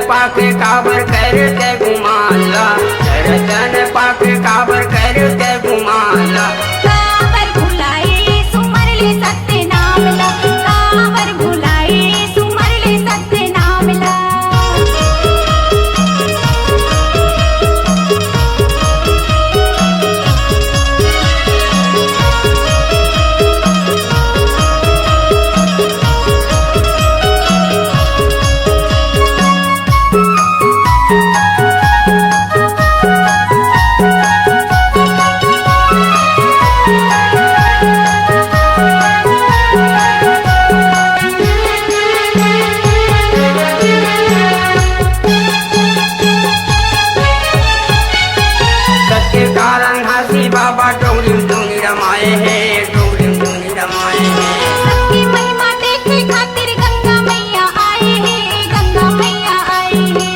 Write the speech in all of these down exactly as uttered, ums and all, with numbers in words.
पाके काबर करते गुमान ला, दर्शन पाके काबर करते गुमान ला। काबर भुलाए सुमर ले सत्य नाम ला, काबर भुलाए सुमर ले सत्य नाम ला। सत्य कारण घासी बाबा डोंगरी डोंगरी रमाए हे, डोंगरी डोंगरी रमाए हे। सबके महिमा देखे खातिर गंगा मैया आए हे, गंगा मैया आए हे।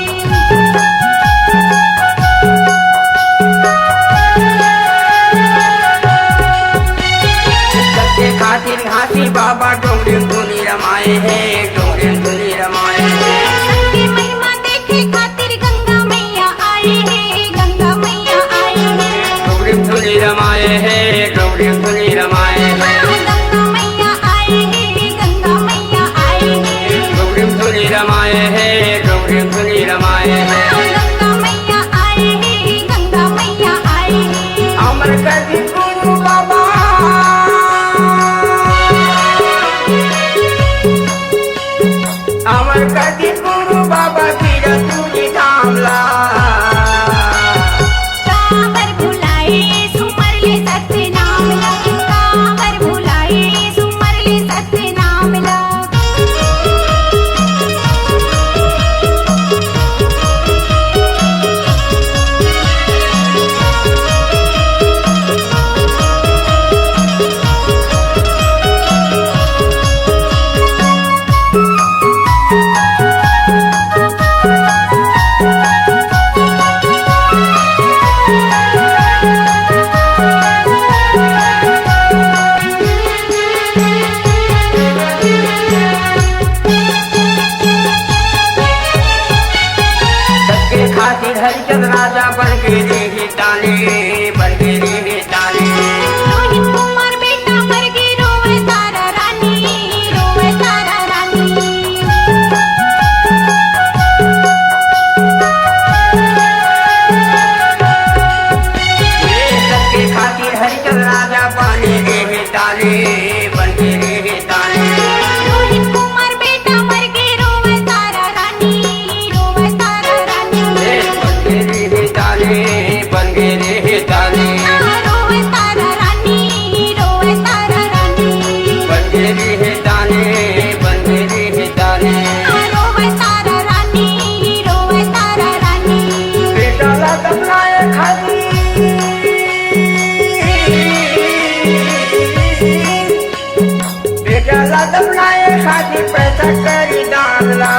सत्य खातिर घासी बाबा डोंगरी डोंगरी रमाए हे, डोंगरी डोंगरी रमाए हे। सबके महिमा देखे खातिर गंगा मैया आए हे, गंगा मैया आए हे। डोंगरी डोंगरी रमाए हे, डोंगरी डोंगरी रमाए हे। गंगा मैया आए हे, गंगा मैया आए हे। डोंगरी डोंगरी रमाए हे, डोंगरी डोंगरी रमाए हे। गंगा मैया आए हे, गंगा मैया आए हे। अमर कर दी गुरु बाबा। अमर कर दी गुरु बाबा की रसूली धाम ला। काबर भुलाए सुमर ले सत्य नाम ला, काबर भुलाए सुमर ले सत्य नाम ला। सबके खातिर हरिचंद राजा बन के रहे ताले, बन के रहे ताले। रोहित कुमार बेटा मर गे रोवे तारा रानी, रोवे तारा रानी। ये सबके खातिर हरिचंद राजा बन के रहे ताले, बन के रहे ताले। रोहित कुमार बेटा मर गे रोवे तारा रानी, रोवे तारा रानी। ए, बन के रहे ताले, बन के रहे ताले। आ, रोवे तारा रानी, रोवे तारा रानी। बन के रहे ताले, बन के रहे ताले। आ, रोवे तारा रानी, रोवे तारा रानी। बेटा ला दफनाए खातिर। बेटा ला दफनाए खातिर पैसा करी दान ला।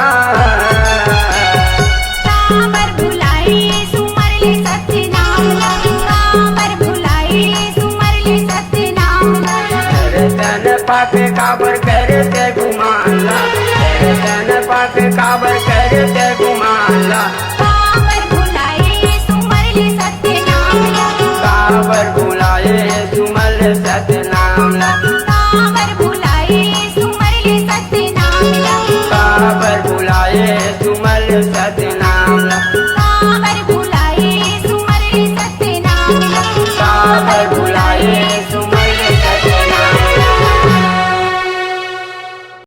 काबर भुलाए सुमर ले सत्य नाम ला, काबर भुलाए सुमर ले सत्य नाम ला। दर्शन पाके काबर करते गुमान ला, दर्शन पाके काबर करते गुमान ला। काबर भुलाए सुमर ले सत्य नाम ला। काबर भुलाए सुमर ले सत्य नाम ला। काबर भुलाए सुमर ले सत्य नाम ला। काबर भुलाए सुमर ले सत्य